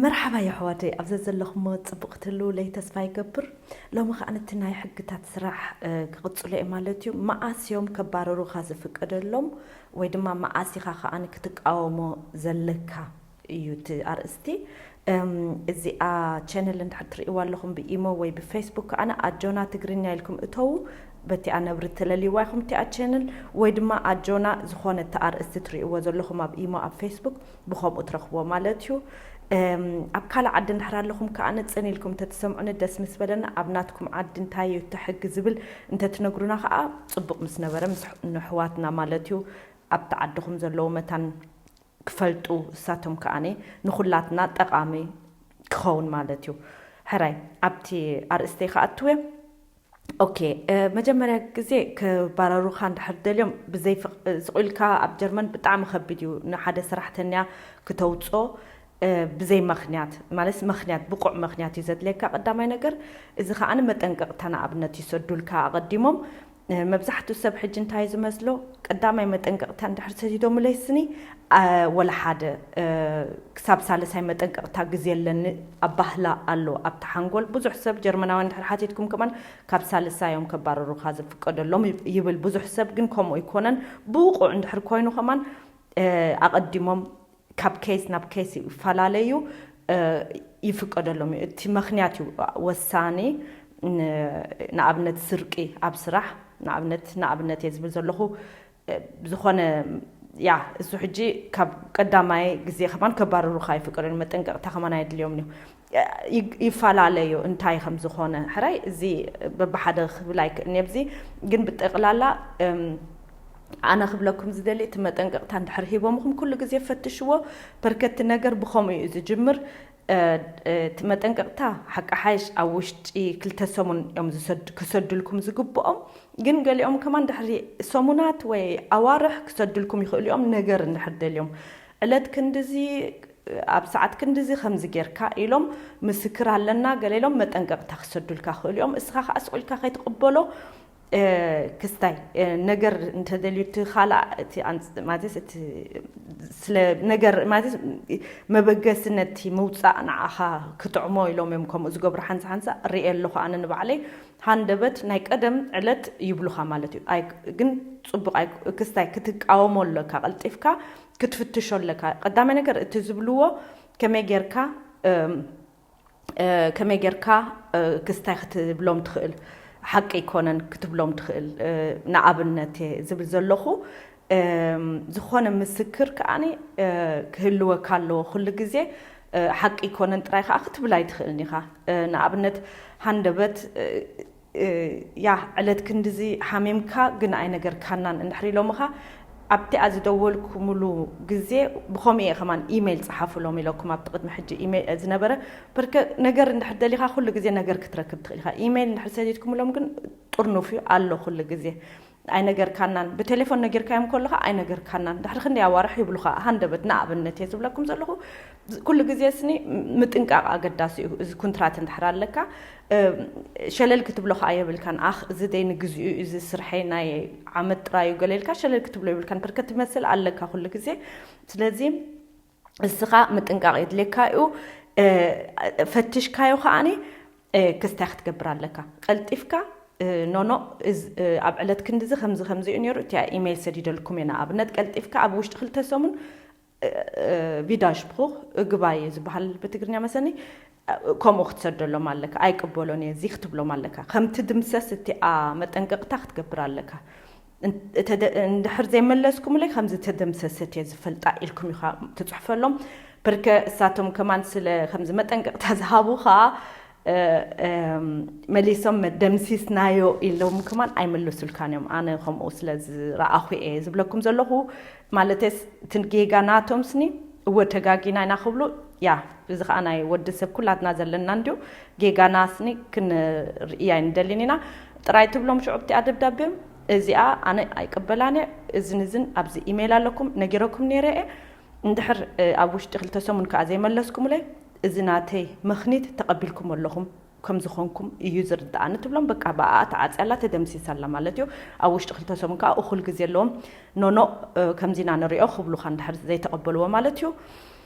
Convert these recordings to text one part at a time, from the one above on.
መርሓባ የሕዋተይ፣ ኣብ ዘዘለኹሞ ጽቡቕ ክትህልውለይ ተስፋ ይገብር። ሎሚ ከኣ ነቲ ናይ ሕግታት ስራሕ፣ እ፣ ክቕጽሎ እየ ማለት እዩ። መኣስ እዮም ከባረሩኻ ዝፍቀደሎም ወይ ድማ መኣስ ኢኻ ከኣ ክትቃወሞ ዘለካ እዩ እቲ ኣርእስቲ። እም፣ እዚኣ ቻነል እንድሕር ትርእይዋ ኣለኹም ብኢሞ ወይ ብፌስቡክ ከኣ ኣጆና ትግርኛ ኢልኩም እተዉ። በቲኣ ነብሪ ተለልይዋ ኢኹም እቲኣ ቻነል ወይ ድማ ኣጆና ዝኾነ እቲ ኣርእስቲ ትርእይዎ ዘለኹም ኣብ ኢሞ ኣብ ፌስቡክ ብኸምኡ ትረኽብዎ ማለት እዩ። እም፣ ኣብ ካልእ ዓዲ እንድሕር ኣለኹም ከኣ ንጽን ኢልኩም እንተትሰምዑኒ ደስ ምስ በለና። ኣብ ናትኩም ዓዲ እንታይ እዩ እቲ ሕጊ ዝብል እንተትነግሩና ከኣ ጽቡቕ ምስ ነበረ ምስ ኣሕ-፣ ንኣሕዋትና ማለት እዩ ኣብቲ ዓድኹም ዘለዉ መታን ክፈልጡ እሳቶም ከኣ ንኹላትና ጠቓሚ ክኸውን ማለት እዩ። ሕራይ ኣብቲ ኣርእስተይ ክኣትው እየ። ኦኬ፣ እ፣ መጀመርያ ግዜ ክባረሩኻ እንድሕር ደልዮም ብዘይ ፍቕ-፣ እ፣ ስቕ ኢልካ ኣብ ጀርመን ብጣዕሚ ከቢድ እዩ ንሓደ ሰራሕተኛ ክተውፅኦ፣ እ፣ ብዘይ መኽንያት፣ ማለት መኽንያት፣ ብቑዕ መኽንያት እዩ ዘድልየካ ቀዳማይ ነገር። እዚ ከኣ መጠንቀቕታ ንኣብነት ይሰዱልካ ኣቐዲሞም። እ፣ መብዛሕትኡ ሰብ ሕጂ እንታይ እዩ ዝመስሎ? ቀዳማይ መጠንቀቕታ እንድሕር ሰዲዶምለይ ስኒ፣ እ፣ ወላ ሓደ፣ እ፣ ክሳብ ሳልሳይ መጠንቀቕታ ግዜ ኣለኒ ኣባህላ ኣሎ ኣብቲ ሓንጎል። ብዙሕ ሰብ ጀርመናውያን እንድሕር ሓቲትኩም ከማን ካብ ሳልሳይ እዮም ከባረሩኻ ዝፍቀደሎም ይብ-፣ ይብል። ብዙሕ ሰብ ግን ከምኡ ኣይኮነን። ብቑዕ እንድሕር ኮይኑ ከማን፣ እ፣ ኣቐዲሞም ካብ ኬስ ናብ ኬስ ይፈላለዩ፣ እ፣ ይፍቀደሎም እዩ። እቲ መኽንያት እዩ ወሳኒ። ን-፣ ንኣብነት ስርቂ ኣብ ስራሕ፣ ንኣብነት፣ ንኣብነት እየ ዝብል ዘለኹ፣ እ፣ ዝኾነ፣ ያ፣ እሱ ሕጂ ካብ ቀዳማይ ግዜ ከማን ከባረሩኻ ይፍቀደሎም፣ መጠንቀቕታ ከማን ኣየድልዮም እዩ። ይ-፣ ይፈላለዩ እንታይ ከም ዝኾነ። ሕራይ እዚ በብሓደ ክብል ኣይክእልን እየ። ኣብዚ ግን ብጠቕላላ፣ እም፣ ኣነ ክብለኩም ዝደሊ እቲ መጠንቀቕታ እንድሕር ሂቦምኹም ኩሉ ግዜ ፈትሽዎ። በርከቲ ነገር ብኸምኡ እዩ ዝጅምር። እ፣ እ፣ እቲ መጠንቀቕታ ሓቂ ሓይሽ ኣብ ውሽጢ ክልተ ሰሙን እዮም ዝሰድ-፣ ክሰዱልኩም ዝግብኦም። ግን ገሊኦም ከማን ድሕሪ ሰሙናት ወይ ኣዋርሕ ክሰዱልኩም ይኽእሉ እዮም። ነገር እንድሕር ደልዮም ዕለት ክንድዚ ኣብ ሰዓት ክንድዚ ከምዚ ጌርካ ኢሎም ምስክር ኣለና ገለ ኢሎም መጠንቀቕታ ክሰዱልካ ክኽእሉ እዮም። እስኻ ከኣ ስቕ ኢልካ ከይትቕበሎ፣ እ፣ ክስታይ፣ እ፣ ነገር እንተደልዩ እቲ ካልኣ፣ እቲ ኣንጽ-፣ ማለት እቲ ስለ ነገር፣ ማለት መበገሲ ነቲ ምውጻእ ንዓኻ ክጥዕሞ ኢሎም እዮም ከምኡ ዝገብሩ። ሓንሳ ሓንሳ ርእየ ኣለኹ ኣነ ንባዕለይ። ሃንደበት ናይ ቀደም ዕለት ይብሉኻ ማለት እዩ። ኣይ-፣ ግን ጽቡቕ ኣይ-፣ ክስታይ ክትቃወሞ ኣለካ፣ ቀልጢፍካ ክትፍትሾ ኣለካ። ቀዳማይ ነገር እቲ ዝብልዎ ከመይ ጌርካ፣ እም፣ እ፣ ከመይ ጌርካ፣ እ፣ ክስታይ ክትብሎም ትኽእል፣ ሓቂ ኣይኮነን ክትብሎም ትኽእል። እ፣ ንኣብነት እየ ዝብል ዘለኹ፣ እም፣ ዝኾነ ምስክር ከኣኒ፣ እ፣ ክህልወካ ኣለዎ። ኩሉ ግዜ፣ እ፣ ሓቂ ኣይኮነን ጥራይ ከኣ ክትብል ኣይትኽእልን ኢኻ። እ፣ ንኣብነት ሃንደበት፣ እ፣ እ፣ ያ ዕለት ክንድዚ ሓሚምካ ግን ኣይነገርካናን እንድሕር ኢሎምኻ፣ ኣብቲኣ ዝደወልኩምሉ ግዜ ብኸምኡ እየ ከማን ኢሜይል ጸሓፉሎም ኢለኩም ኣብቲ ቅድሚ ሕጂ ኢሜይል ዝነበረ። በርከ ነገር እንድሕር ደሊኻ ኩሉ ግዜ ነገር ክትረክብ ትኽእል ኢኻ። ኢሜይል እንድሕር ሰዲድኩምሎም ግን ጥርኑፍ እዩ ኣሎ ኩሉ ግዜ። ኣይነገርካናን፣ ብቴሌፎን ነጊርካዮም ከለኻ ኣይነገርካናን፣ ድሕሪ ክንደይ ኣዋርሕ ይብሉኻ። ሃንደበት ንኣብነት እየ ዝብለኩም ዘለኹ። ኩሉ ግዜ ስኒ ምጥንቃቕ ኣገዳሲ እዩ። እዚ ኩንትራት እንድሕር ኣለካ፣ እ፣ ሸለል ክትብሎ ከኣ የብልካን። ኣኽ፣ እዚ ደይ ንግዚኡ እዩ፣ እዚ ስርሐይ ናይ ዓመት ጥራይ እዩ ገለ ኢልካ ሸለል ክትብሎ የብልካን። በርከት ትመስል ኣለካ ኩሉ ግዜ። ስለዚ እስኻ ምጥንቃቕ የድልየካ እዩ። እ፣ ፈቲሽካዮ ከኣኒ፣ እ፣ ክስታይ ክትገብር ኣለካ። ቀልጢፍካ፣ እ፣ ኖኖ፣ እዝ-፣ እ፣ ኣብ ዕለት ክንድዚ ከምዚ ከምዚ እዩ ነይሩ፣ እቲኣ ኢሜይል ሰዲደልኩም እየ። ንኣብነት ቀልጢፍካ ኣብ ውሽጢ ክልተ ሰሙን፣ እ፣ እ፣ ቪዳሽፕሩኽ፣ እግባይ እዩ ዝበሃል ብትግርኛ መሰኒ፣ እ፣ ከምኡ ክትሰደሎም ኣለካ። ኣይቅበሎን እየ እዚ ክትብሎም ኣለካ። ከምቲ ድምሰስ እቲኣ መጠንቀቕታ ክትገብር ኣለካ። እን-፣ እተደ-፣ እንድሕር ዘይመለስኩምለይ ከምዚ ተደምሰሰት እየ ዝፈልጣ ኢልኩም ኢኻ ትጽሕፈሎም። ብርከ እሳቶም ከማን ስለ ከምዚ መጠንቀቕታ ዝሃቡኻ፣ እ፣ እም፣ መሊሶም መ-፣ ደምሲስናዮ ኢሎም ከማን ኣይመለሱልካን እዮም። ኣነ ከምኡ ስለ ዝረኣኹ እየ ዝብለኩም ዘለኹ። ማለተስ እቲ ጌጋ ናቶም ስኒ እወ ተጋጊና ኢና ክብሉ፣ ያ፣ እዚ ኸኣ ናይ ወዲ ሰብ ኩላትና ዘለና እንድዩ። ጌጋና ስኒ ክንርእይ ኣይንደልን ኢና። ጥራይ ትብሎም ሽዑ ኣብቲኣ ደብዳቤ፣ እዚኣ ኣነ ኣይቅበላን እየ፣ እዝን እዝን ኣብዚ ኢሜይል ኣለኩም፣ ነጊረኩም ነይረ እየ። እንድሕር፣ እ፣ ኣብ ውሽጢ ክልተ ሰሙን ከኣ ዘይመለስኩምለይ፣ እዚ ናተይ ምኽኒት ተቐቢልኩም ኣለኹም፣ ከም ዝኾንኩም እዩ ዝርድኣኒ ትብሎም። በቃ ብኣኣ ተዓጽያ ኣላ፣ ተደምሲሳ ኣላ ማለት እዩ። ኣብ ውሽጢ ክልተ ሰሙን ከኣ እኹል ግዜ ኣለዎም። ኖኖ፣ እ፣ ከምዚ ኢና ንሪኦ ክብሉኻ እንድሕር ዘይተቐበልዎ ማለት እዩ።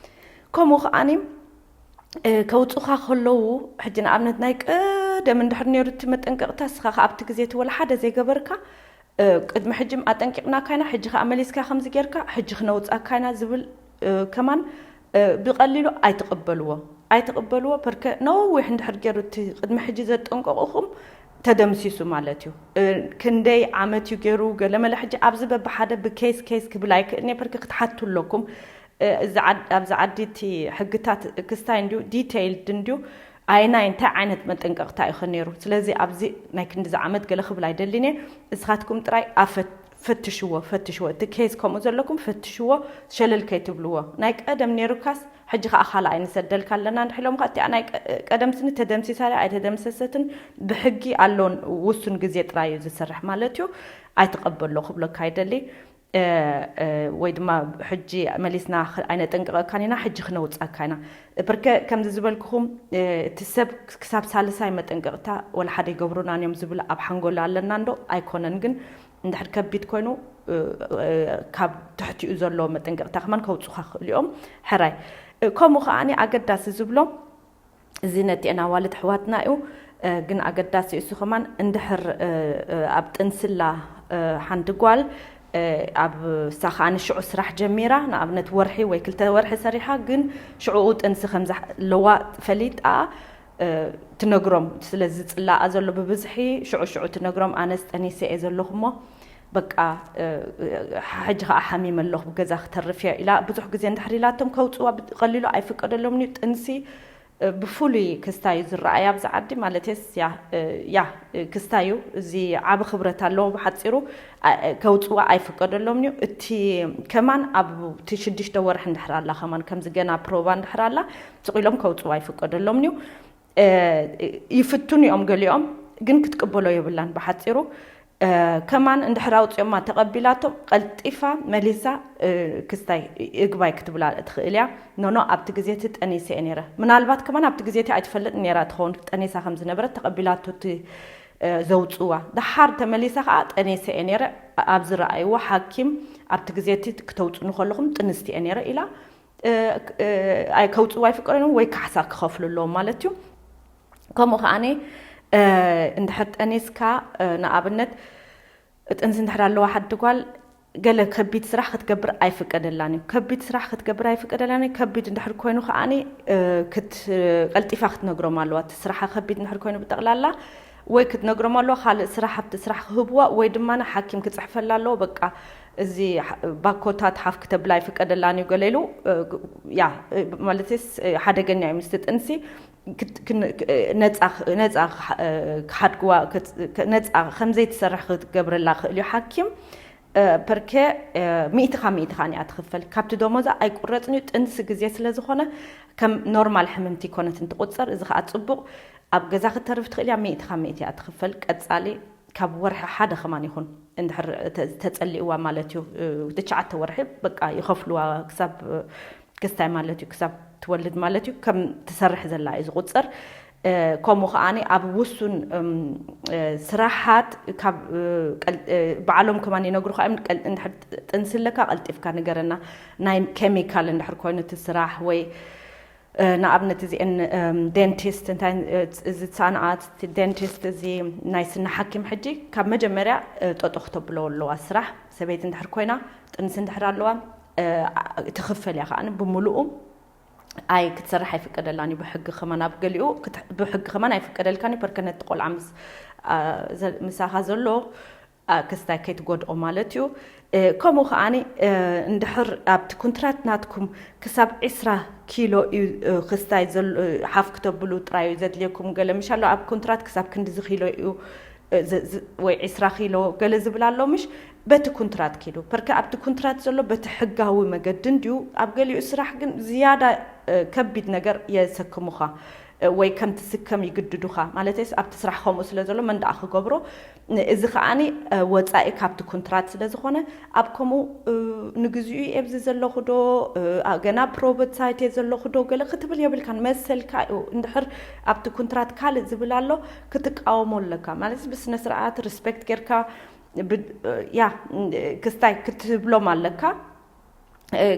ከምኡ ከኣኒ ከውፁኻ ከለዉ፣ ሕጂ ንኣብነት ናይ ቀደም እንድሕር ነይሩ እቲ መጠንቀቕታ፣ እስኻ ከ ኣብቲ ግዜ እቲ ወላ ሓደ ዘይገበርካ፣ ቅድሚ ሕጂ ኣጠንቂቕናካ ኢና፣ ሕጂ ከኣ መሊስካ ከምዚ ጌርካ፣ ሕጂ ክነውፃካ ኢና ዝብል ከማን ብቐሊሉ ኣይትቕበልዎ። ኣይትቕበልዎ። ፐርከ ነዊሕ እንድሕር ገይሩ እቲ ቅድሚ ሕጂ ዘጠንቀቑኹም ተደምሲሱ ማለት እዩ። ክንደይ ዓመት እዩ ገይሩ፣ ገለመለ። ሕጂ ኣብዚ በብሓደ ብኬስ ኬስ ክብል ኣይክእልን እየ። ፐርከ ክትሓቱ ኣለኩም። ኣብዚ ዓዲ እቲ ሕግታት ክስታይ እንድዩ ዲቴይልድ እንድዩ፣ ኣይናይ እንታይ ዓይነት መጠንቀቕታ እዩ ነይሩ። ስለዚ ኣብዚ ናይ ክንዲዚ ዓመት ገለ ክብል ኣይደልን እየ። እስኻትኩም ጥራይ ኣፈት ፈትሽዎ፣ ፈትሽዎ። እቲ ኬስ ከምኡ ዘለኩም ፈትሽዎ፣ ሸለል ከይትብልዎ። ናይ ቀደም ነይሩካስ ሕጂ ከኣ ካልኣይ ንሰደልካ ኣለና እንድሕር ኢሎምኻ፣ እቲኣ ናይ ቀደም ስኒ ተደምሲሳ ድያ ኣይተደምሰሰትን፣ ብሕጊ ኣሎ ውሱን ግዜ ጥራይ እዩ ዝሰርሕ ማለት እዩ። ኣይትቐበሎ ክብለካ ይደሊ። ወይ ድማ ሕጂ መሊስና ኣይነጠንቅቐካን ኢና፣ ሕጂ ክነውፀካ ኢና። ብርከ ከምዚ ዝበልኩኹም፣ እቲ ሰብ ክሳብ ሳልሳይ መጠንቀቕታ ወላ ሓደ ይገብሩናን እዮም ዝብል ኣብ ሓንጎል ኣለና እንዶ ኣይኮነን። ግን እንድሕር ከቢድ ኮይኑ፣ ካብ ትሕቲኡ ዘሎ መጠንቀቕታ ከማን ከውፁኻ ክኽእሉ እዮም። ሕራይ። ከምኡ ከዓኒ ኣገዳሲ ዝብሎ፣ እዚ ነቲአን ኣዋልድ ኣሕዋትና እዩ። ግን ኣገዳሲ እሱ ከማን እንድሕር ኣብ ጥንስላ ሓንቲ ጓል፣ ኣብ እሳ ከዓኒ ሽዑ ስራሕ ጀሚራ፣ ንኣብነት ወርሒ ወይ ክልተ ወርሒ ሰሪሓ፣ ግን ሽዑኡ ጥንሲ ከም ዘለዋ ፈሊጣ ትነግሮም። ስለዚ ዝፅላኣ ዘሎ ብብዝሒ ሽዑ ሽዑ ትነግሮም፣ ኣነስ ጠኒሰ እየ ዘለኹ እሞ በቃ ሕጂ ከዓ ሓሚመ ኣለኹ፣ ብገዛ ክተርፍ እየ ኢላ ብዙሕ ግዜ እንድሕር ኢላቶም ከውፅዋ ቀሊሉ ኣይፍቀደሎምን እዩ። ጥንሲ ብፍሉይ ክስታይ እዩ ዝረኣይ ኣብዚ ዓዲ፣ ማለት ያ ያ ክስታይ እዩ። እዚ ዓቢ ክብረት ኣለዎ። ብሓፂሩ ከውፅዋ ኣይፍቀደሎምን እዩ። እቲ ከማን ኣብቲ ሽዱሽተ ወርሒ እንድሕር ኣላ፣ ከማን ከምዚ ገና ፕሮባ እንድሕር ኣላ፣ ስቕ ኢሎም ከውፅዋ ኣይፍቀደሎምን እዩ። ይፍትኑ እዮም ገሊኦም፣ ግን ክትቅበሎ የብላን። ብሓፂሩ ከማን እንድሕር ኣውፅኦማ ተቐቢላቶም፣ ቀልጢፋ መሊሳ ክስታይ እግባይ ክትብላ ትኽእል እያ። ኖኖ፣ ኣብቲ ግዜ እቲ ጠኒሰ እየ ነይረ። ምናልባት ከማን ኣብቲ ግዜ እቲ ኣይትፈልጥን ነይራ ትኸውን፣ ጠኒሳ ከም ዝነበረት፣ ተቐቢላቶ እቲ ዘውፅዋ። ደሓር ተመሊሳ ከዓ ጠኒሰ እየ ነይረ፣ ኣብ ዝረኣይዎ ሓኪም ኣብቲ ግዜ እቲ ክተውፅኑ ከለኹም ጥንስቲ እየ ነይረ ኢላ ከውፅዋ ኣይፍቀደሎም ወይ ካሕሳ ክኸፍሉ ኣለዎም ማለት እዩ። ከምኡ ከዓኒ እንድሕር ጠኒስካ፣ ንኣብነት ጥንሲ እንድሕር ኣለዋ ሓንቲ ጓል፣ ገለ ከቢድ ስራሕ ክትገብር ኣይፍቀደላን እዩ። ከቢድ ስራሕ ክትገብር ኣይፍቀደላን እዩ። ከቢድ እንድሕር ኮይኑ ከዓኒ ቀልጢፋ ክትነግሮም ኣለዋ። እቲ ስራሓ ከቢድ እንድሕር ኮይኑ ብጠቕላላ ወይ ክትነግሮም ኣለዋ፣ ካልእ ስራሕ ኣብቲ ስራሕ ክህብዋ፣ ወይ ድማ ሓኪም ክፅሕፈላ ኣለዎ። በቃ እዚ ባኮታት ሓፍ ክተብላ ኣይፍቀደላን እዩ ገለ ኢሉ፣ ያ ማለትስ ሓደገኛ እዩ ምስቲ ጥንሲ። ነፃ ክሓድግዋ፣ ነፃ ከምዘይትሰርሕ ክትገብረላ ክእል እዩ ሓኪም። ፐርከ ሚእቲ ካብ ሚእቲ ከዓኒ እያ ትኽፈል። ካብቲ ደሞዛ ኣይቁረፅን እዩ፣ ጥንሲ ግዜ ስለ ዝኾነ ከም ኖርማል ሕምምቲ ይኮነት እንትቁፀር። እዚ ከዓ ፅቡቕ፣ ኣብ ገዛ ክተርፍ ትኽእል እያ። ሚእቲ ካብ ሚእቲ እያ ትኽፈል። ቀፃሊ ካብ ወርሒ ሓደ ከማን ይኹን እንድሕር ተፀሊእዋ ማለት እዩ፣ ትሽዓተ ወርሒ በቃ ይኸፍልዋ ክሳብ ክስታይ ማለት እዩ፣ ክሳብ ትወልድ ማለት እዩ፣ ከም ትሰርሕ ዘላ እዩ ዝቑፀር። ከምኡ ከዓኒ ኣብ ውሱን ስራሓት ካብ ባዕሎም ከማን ይነግሩኻ እዮም። እንድሕር ጥንሲ ኣለካ ቀልጢፍካ ንገረና፣ ናይ ኬሚካል እንድሕር ኮይኑ እቲ ስራሕ ወይ ንኣብነት እዚአን ዴንቲስት እንታይ፣ እዚ ሰንዓት ዴንቲስት፣ እዚ ናይ ስኒ ሓኪም ሕጂ ካብ መጀመርያ ጠጦ ክተብሎ ኣለዋ ስራሕ። ሰበይቲ እንድሕር ኮይና ጥንሲ እንድሕር ኣለዋ ትኽፈል እያ ከዓኒ ብምሉኡ። ኣይ ክትሰርሕ ኣይፍቀደላን እዩ ብሕጊ ከማን፣ ኣብ ገሊኡ ብሕጊ ከማን ኣይፍቀደልካን እዩ። ፐርከ ነቲ ቆልዓ ምስ ምሳኻ ዘሎ ክስታይ ከይትጎድኦ ማለት እዩ። ከምኡ ከዓኒ እንድሕር ኣብቲ ኩንትራት ናትኩም ክሳብ ዕስራ ኪሎ እዩ ክስታይ ሓፍ ክተብሉ ጥራይ እዩ ዘድልየኩም ገለ ምሽ ኣሎ። ኣብ ኩንትራት ክሳብ ክንዲዚ ኪሎ እዩ ወይ ዕስራ ኪሎ ገለ ዝብል ኣሎ ምሽ፣ በቲ ኩንትራት ኪዱ ፐርከ ኣብቲ ኩንትራት ዘሎ በቲ ሕጋዊ መገዲ እንድዩ። ኣብ ገሊኡ ስራሕ ግን ዝያዳ ከቢድ ነገር የሰክሙኻ ወይ ከም ትስከም ይግድዱኻ። ማለተይስ ኣብቲ ስራሕ ከምኡ ስለ ዘሎ መን ደኣ ክገብሮ? እዚ ከዓኒ ወፃኢ ካብቲ ኩንትራት ስለ ዝኾነ፣ ኣብ ከምኡ ንግዚኡ ኣብዚ ዘለኹ ዶ፣ ገና ፕሮበት ሳይት እየ ዘለኹ ዶ ገለ ክትብል የብልካን። መሰልካ እዩ። እንድሕር ኣብቲ ኩንትራት ካልእ ዝብል ኣሎ ክትቃወሞ ኣለካ። ማለት ብስነ ስርዓት ሪስፔክት ጌርካ ያ ክስታይ ክትብሎም ኣለካ።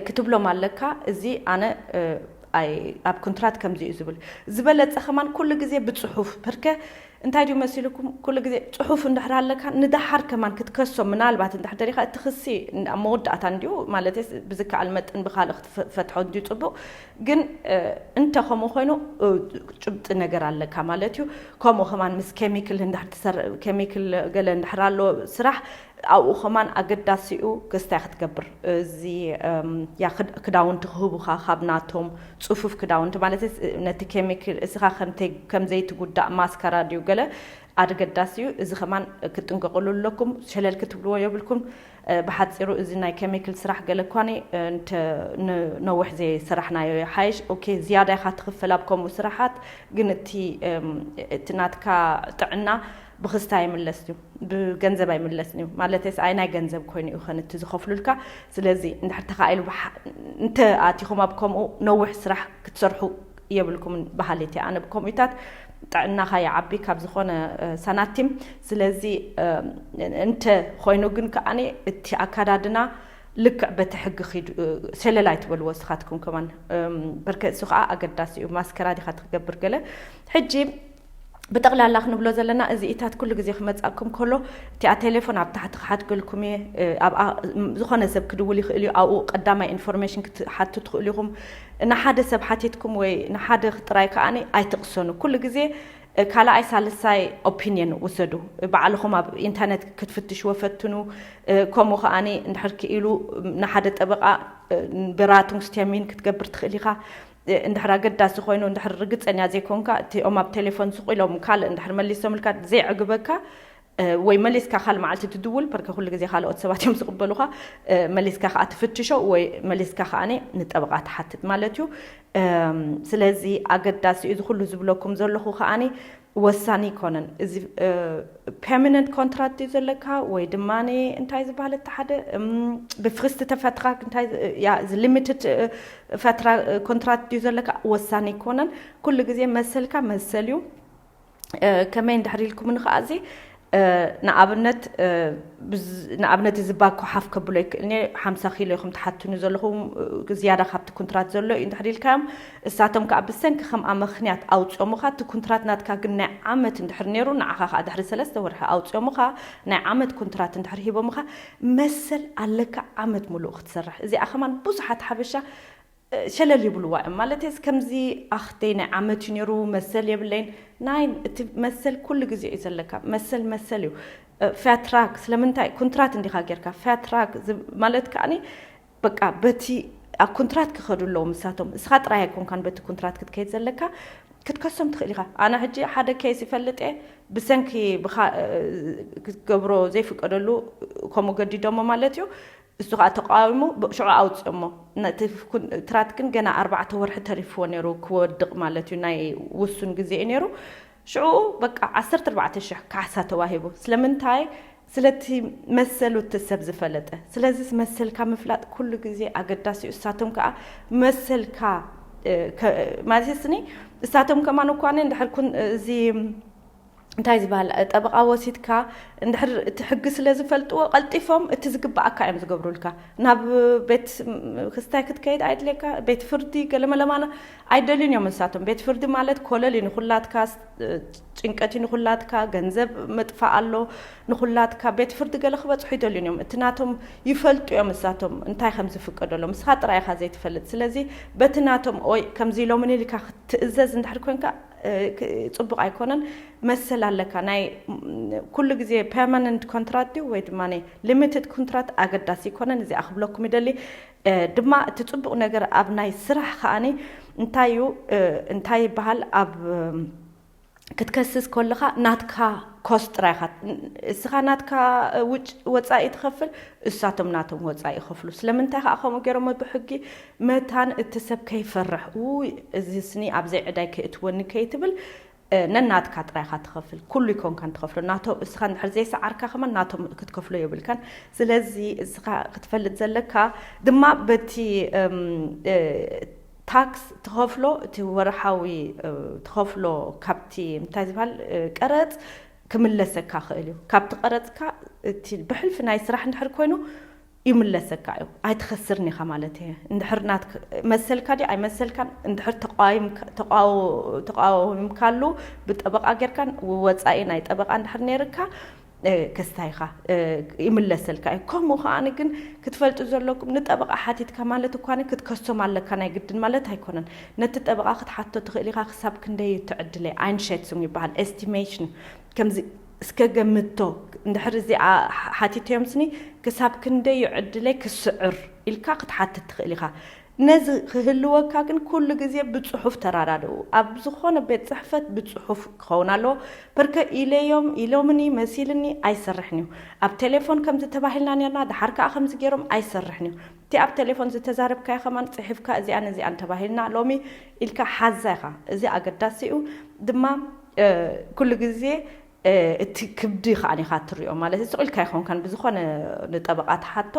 ክትብሎም ኣለካ። እዚ ኣነ ኣብ ኮንትራት ከምዚ እዩ ዝብል ዝበለፀ ከማን ኩሉ ግዜ ብፅሑፍ ብርከ እንታይ ድዩ መሲልኩም? ኩሉ ግዜ ፅሑፍ እንድሕር ኣለካ ንደሓር ከማን ክትከሶ ምናልባት እንድሕር ደሊኻ እቲ ክሲ ኣብ መወዳእታ እንዲዩ ማለት ብዝከኣል መጠን ብካልእ ክትፈትሖ እንዲዩ ፅቡቕ። ግን እንተ ከምኡ ኮይኑ ጭብጢ ነገር ኣለካ ማለት እዩ። ከምኡ ከማን ምስ ኬሚክል እንድሕር ትሰርሕ ኬሚክል ገለ እንድሕር ኣሎ ስራሕ ኣብኡ ከማን ኣገዳሲኡ ክስታይ ክትገብር እዚ ክዳውንቲ ክህቡኻ ካብ ናቶም ፅፉፍ ክዳውንቲ ማለት ነቲ ኬሚክል እስኻ ከምዘይትጉዳእ ማስካራ ድዩ ገለ ኣገዳሲ እዩ። እዚ ከማን ክትጥንቀቅሉ ኣለኩም። ሸለል ክትብልዎ የብልኩም። ብሓፂሩ እዚ ናይ ኬሚክል ስራሕ ገለ እኳኒ ነዊሕ ዘይሰራሕናዮ ሓይሽ። ኦኬ ዝያዳ ኢኻ ትኽፈል ኣብ ከምኡ ስራሓት፣ ግን እቲ እቲ ናትካ ጥዕና ብክስታ ኣይምለስን እዩ፣ ብገንዘብ ኣይምለስን እዩ። ማለተይስ ኣይ ናይ ገንዘብ ኮይኑ እዩ ኸን እቲ ዝኸፍሉልካ። ስለዚ እንድሕር ተኻኢሉ እንተ ኣቲኹም ኣብ ከምኡ ነዊሕ ስራሕ ክትሰርሑ የብልኩምን በሃሊት እየ ኣነ ብከምኡታት ጥዕናኻ ይዓቢ ካብ ዝኾነ ሳናቲም። ስለዚ እንተ ኮይኑ ግን ከኣኒ እቲ ኣካዳድና ልክዕ በቲ ሕጊ ኺዱ ሸለል ኣይትበልዎ እስኻትኩም ከማን። በርከ እሱ ከዓ ኣገዳሲ እዩ። ማስከራ ዲኻ ትገብር ገለ ሕጂ ብጠቕላላ ክንብሎ ዘለና እዚ ኢታት ኩሉ ግዜ ክመፃኩም ከሎ እቲኣ ቴሌፎን ኣብ ታሕቲ ክሓትገልኩም እየ። ኣብኣ ዝኾነ ሰብ ክድውል ይኽእል እዩ። ኣብኡ ቀዳማይ ኢንፎርሜሽን ክትሓቱ ትኽእሉ ኢኹም። ንሓደ ሰብ ሓቲትኩም ወይ ንሓደ ጥራይ ከኣኒ ኣይትቕሰኑ። ኩሉ ግዜ ካልኣይ ሳልሳይ ኦፒንየን ውሰዱ። ባዕልኹም ኣብ ኢንተርነት ክትፍትሽዎ ፈትኑ። ከምኡ ከኣኒ እንድሕር ክኢሉ ንሓደ ጠበቃ ብራቱን ስቴሚን ክትገብር ትኽእል ኢኻ። እንድሕር ኣገዳሲ ኮይኑ እንድሕር ርግፀኛ ዘይኮንካ እቲኦም ኣብ ቴሌፎን ስቕ ኢሎም ካልእ እንድሕር መሊሶምልካ ዘይዕግበካ ወይ መሊስካ ካልእ መዓልቲ ትድውል በርከ ኩሉ ግዜ ካልኦት ሰባት እዮም ዝቕበሉኻ። መሊስካ ከዓ ትፍትሾ ወይ መሊስካ ከዓ ንጠበቃ ትሓትት ማለት እዩ። ስለዚ ኣገዳሲ እዩ እዚ ኩሉ ዝብለኩም ዘለኹ ከዓኒ ወሳኒ ይኮነን። እዚ ፐርማነንት ኮንትራት እዩ ዘለካ ወይ ድማ እንታይ ዝበሃል እቲ ሓደ ብፍርስቲ ተፈትራክ እንታይ እዚ ሊሚትድ ፈትራ ኮንትራት እዩ ዘለካ ወሳኒ ይኮነን። ኩሉ ግዜ መሰልካ መሰል እዩ። ከመይ እንድሕር ኢልኩምኒ ከዓ እዚ ንኣብነት ንኣብነት እዚ ባኮ ሓፍ ከብሎ ይክእል እኒ ሓምሳ ኪሎ ኢኹም ትሓትኑ ዘለኹም ዝያዳ ካብቲ ኩንትራት ዘሎ እዩ እንድሕር ኢልካዮም። እሳቶም ከዓ ብሰንኪ ከምኣ ምክንያት ኣውፅኦምኻ እቲ ኩንትራት ናትካ ግን ናይ ዓመት እንድሕር ነይሩ ንዓኻ ከዓ ድሕሪ ሰለስተ ወርሒ ኣውፅኦምኻ ናይ ዓመት ኩንትራት እንድሕር ሂቦምኻ መሰል ኣለካ ዓመት ሙሉእ ክትሰርሕ። እዚኣ ከማን ብዙሓት ሓበሻ ሸለል ይብልዋ እዮም ማለት ስ ከምዚ ኣኽተይ ናይ ዓመት እዩ ነይሩ መሰል የብለይን። ናይ እቲ መሰል ኩሉ ግዜ እዩ ዘለካ። መሰል መሰል እዩ። ፋትራክ ስለምንታይ ኩንትራት እንዲኻ ጌርካ ፋትራክ ማለት ከዓኒ በቃ በቲ ኣብ ኩንትራት ክኸዱ ኣለዎም ንሳቶም። እስኻ ጥራይ ኣይኮንካን በቲ ኩንትራት ክትከይድ ዘለካ ክትከሶም ትኽእል ኢኻ። ኣነ ሕጂ ሓደ ኬስ ይፈልጥ እየ ብሰንኪ ክትገብሮ ዘይፍቀደሉ ከምኡ ገዲዶሞ ማለት እዩ። እሱ ከዓ ተቃዊሙ ሽዑ ኣውፅኦሞ። ነቲ ትራት ግን ገና ኣርባዕተ ወርሒ ተሪፍዎ ነይሩ ክወድቕ ማለት እዩ ናይ ውሱን ግዜ እዩ ነይሩ። ሽዑ በቃ ዓሰርተ ኣርባዕተ ሽሕ ካሕሳ ተዋሂቡ። ስለምንታይ? ስለቲ መሰሉ እቲ ሰብ ዝፈለጠ። ስለዚ መሰልካ ምፍላጥ ኩሉ ግዜ ኣገዳሲ እዩ። እሳቶም ከዓ መሰልካ ማለት ስኒ እሳቶም ከማን እኳ እንድሕር ኩን እዚ እንታይ ዝበሃል ጠበቃ ወሲድካ እንድሕር እቲ ሕጊ ስለ ዝፈልጥዎ ቀልጢፎም እቲ ዝግባኣካ እዮም ዝገብሩልካ። ናብ ቤት ክስታይ ክትከይድ ኣይድልየካ ቤት ፍርዲ ገለመለማና ኣይደልዩን እዮም። ንሳቶም ቤት ፍርዲ ማለት ኮለል እዩ ንኩላትካ ጭንቀት እዩ ንኩላትካ ገንዘብ መጥፋእ ኣሎ ንኩላትካ ቤት ፍርዲ ገለ ክበፅሑ ይደልዩን እዮም። እቲ ናቶም ይፈልጡ እዮም እሳቶም እንታይ ከም ዝፍቀደሎም እስኻ ጥራይ ኢኻ ዘይትፈልጥ። ስለዚ በቲ ናቶም ኦይ ከምዚ ኢሎምን ኢልካ ክትእዘዝ እንድሕር ኮንካ ፅቡቕ ኣይኮነን። መሰል ኣለካ ናይ ኩሉ ግዜ ፐርማነንት ኮንትራት ድዩ ወይ ድማ ሊሚትድ ኮንትራት ኣገዳሲ ይኮነን። እዚኣ ክብለኩም ይደሊ ድማ እቲ ፅቡቕ ነገር ኣብ ናይ ስራሕ ከዓኒ እንታይ እዩ እንታይ ይበሃል ኣብ ክትከስስ ከለኻ ናትካ ኮስት ጥራይ ኢኻ እስኻ ናትካ ውጭ ወፃኢ ትኸፍል እሳቶም ናቶም ወፃኢ ይኸፍሉ። ስለምንታይ ከዓ ከምኡ ገይሮሞ ብሕጊ መታን እቲ ሰብ ከይፈርሕ ውይ እዚ ስኒ ኣብዘይ ዕዳይ ከይእትወኒ ከይትብል ነናትካ ጥራይ ኢኻ ትኸፍል። ኩሉ ይኮንካን ትኸፍሎ ናቶም እስኻ እንድሕር ዘይሰዓርካ ከማን ናቶም ክትከፍሎ የብልካን። ስለዚ እስኻ ክትፈልጥ ዘለካ ድማ በቲ ታክስ ትኸፍሎ እቲ ወርሓዊ ትኸፍሎ ካብቲ እንታይ ዝበሃል ቀረፅ ክምለሰካ ክእል እዩ። ካብቲ ቀረፅካ እቲ ብሕልፊ ናይ ስራሕ እንድሕር ኮይኑ ይምለሰካ እዩ። ኣይትኸስርን ኢኻ ማለት እየ። እንድሕር ናትክ-፣ መሰልካ ድዩ ኣይመሰልካን፣ እንድሕር ተቃዋይምካ-፣ ተቃው-፣ ተቃዊምካሉ ብጠበቓ ጌርካን ወጻኢ ናይ ጠበቓ እንድሕር ነይርካ፣ እ፣ ከስታይኻ፣ እ፣ ይምለሰልካ እዩ። ከምኡ ከኣ ግን ክትፈልጡ ዘለኩም፣ ንጠበቓ ሓቲትካ ማለት እኳ ክትከሶም ኣለካ ናይ ግድን ማለት ኣይኮነን። ነቲ ጠበቓ ክትሓቶ ትኽእል ኢኻ። ክሳብ ክንደይ እዩ ትዕድለይ? ኣይንሸትሱንግ ይበሃል፣ ኤስቲሜሽን። ከምዚ እስከ ገምቶ፣ እንድሕር እዚኣ ሓ-፣ ሓቲተዮም ስኒ ክሳብ ክንደይ እዩ ዕድለይ ክስዕር ኢልካ ክትሓትት ትኽእል ኢኻ። ነዚ ክህልወካ ግን ኩሉ ግዜ ብጽሑፍ ተራዳድኡ። ኣብ ዝኾነ ቤት ጽሕፈት ብጽሑፍ ክኸውን ኣለዎ። በርከ ኢለዮም፣ ኢሎምኒ፣ መሲልኒ ኣይሰርሕን እዩ። ኣብ ቴሌፎን ከምዚ ተባሂልና ነርና፣ ደሓር ከኣ ከምዚ ገይሮም ኣይሰርሕን እዩ። እቲ ኣብ ቴሌፎን ዝተዛረብካዮ ከማን ጽሒፍካ እዚኣን እዚኣን ተባሂልና ሎሚ ኢልካ ሓዛ ኢኻ። እዚ ኣገዳሲ እዩ። ድማ፣ እ፣ ኩሉ ግዜ፣ እ፣ እቲ ክብዲ ከኣ ኢኻ ትሪኦ ማለት እዩ። ስቕ ኢልካ ኣይኮንካን ብዝኾነ ንጠበቓ ትሓቶ።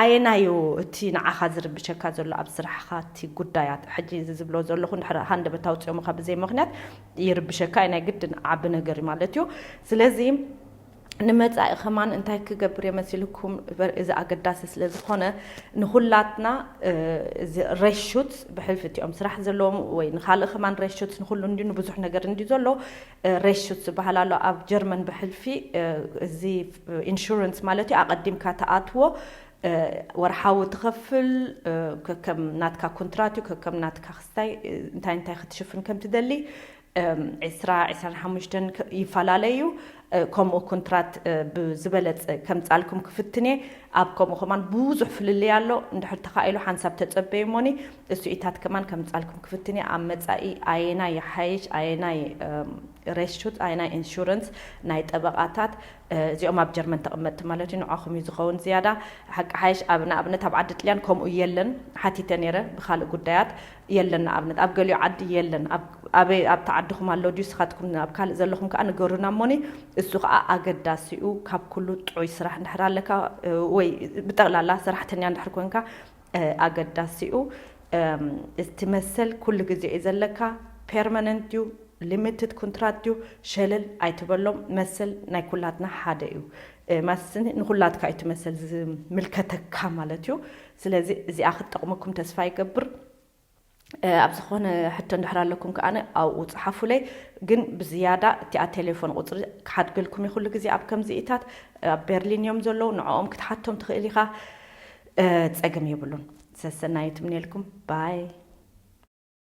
ኣየናዩ እቲ ንዓኻ ዝርብሸካ ዘሎ ኣብ ስራሕኻ? እቲ ጉዳያት ሕጂ እዚ ዝብሎ ዘለኹ እንድሕር ሃንደበት ኣውፅኦምኻ ብዘይ ምኽንያት ይርብሸካ እዩ፣ ናይ ግድን ዓቢ ነገር እዩ ማለት እዩ። ስለዚ ንመጻኢ ከማን እንታይ ክገብር እየ መሲልኩም? እበር-፣ እዚ ኣገዳሲ ስለ ዝኾነ ንኹላትና፣ እ፣ እዚ ሬሹት ብሕልፊ እቲኦም ስራሕ ዘለዎም ወይ ንኻልእ ከማን ሬሹት ንኹሉ እንዲ ንብዙሕ ነገር እንዲ ዘሎ፣ እ፣ ሬሹት ዝበሃል ኣሎ ኣብ ጀርመን ብሕልፊ፣ እ፣ እዚ ኢንሹረንስ ማለት እዩ። ኣቐዲምካ ትኣትዎ፣ እ፣ ወርሓዊ ትኸፍል፣ እ፣ ከከም ናትካ ኮንትራት እዩ፣ ከከም ናትካ ክስታይ፣ እ፣ እንታይ እንታይ ክትሽፍን ከም ትደሊ፣ እም፣ ዕስራ፣ ዕስራን ሓሙሽተን ከ-፣ ይፈላለዩ። እ፣ ከምኡ ኮንትራት፣ እ፣ ብዝበለጸ ከምጻልኩም ክፍትን እየ። ኣብ ከምኡ ከማን ብዙሕ ፍልልይ ኣሎ። እንድሕር ተኻኢሉ ሓንሳብ ተጸበዩ እሞኒ፣ እሱ ኢታት ከማን ከምጻልኩም ክፍትን እየ። ኣብ መጻኢ ኣየናይ ይሓይሽ፣ ኣየናይ፣ እም፣ ሬሹት፣ ኣየናይ ኢንሹረንስ፣ ናይ ጠበቓታት፣ እ፣ እዚኦም ኣብ ጀርመን ተቐመጥቲ ማለት እዩ፣ ንዓኹም እዩ ዝኸውን ዝያዳ። ሓቂ ሓይሽ ኣብ፣ ንኣብነት ኣብ ዓዲ ጥልያን ከምኡ የለን፣ ሓቲተ ነይረ ብኻልእ ጉዳያት፣ የለን። ንኣብነት ኣብ ገሊኡ ዓዲ የለን። ኣብ፣ ኣበይ፣ ኣብቲ ዓድኹም ኣሎ ድዩ? ስኻትኩም ኣብ ካልእ ዘለኹም ከኣ ንገሩና እሞኒ። እሱ ከኣ ኣገዳሲኡ ካብ ኩሉ ጥዑይ ስራሕ እንድሕር ኣለካ፣ እ፣ ወይ ብጠቕላላ ሰራሕተኛ እንድሕር ኮንካ፣ እ፣ ኣገዳሲኡ፣ እም፣ እቲ መሰል ኩሉ ግዜ እዩ ዘለካ። ፐርማነንት ድዩ፣ ሊሚትድ ኮንትራት ድዩ፣ ሸለል ኣይትበሎም። መሰል ናይ ኩላትና ሓደ እዩ። እ፣ ማስኒ ንኹላትካ እዩ እቲ መሰል ዝምልከተካ ማለት እዩ። ስለዚ እዚኣ ክትጠቕመኩም ተስፋ ይገብር። እ፣ ኣብ ዝኾነ ሕቶ እንድሕር ኣለኩም ከኣ ኣብኡ ጽሓፉለይ። ግን ብዝያዳ እቲኣ ቴሌፎን ቁጽሪ ክሓድገልኩም እዩ ኩሉ ግዜ ኣብ ከምዚኢታት። ኣብ ቤርሊን እዮም ዘለዉ፣ ንዕኦም ክትሓቶም ትኽእል ኢኻ። እ፣ ጸገም የብሉን። ሰሰናዩ ትምኔልኩም። ባይ።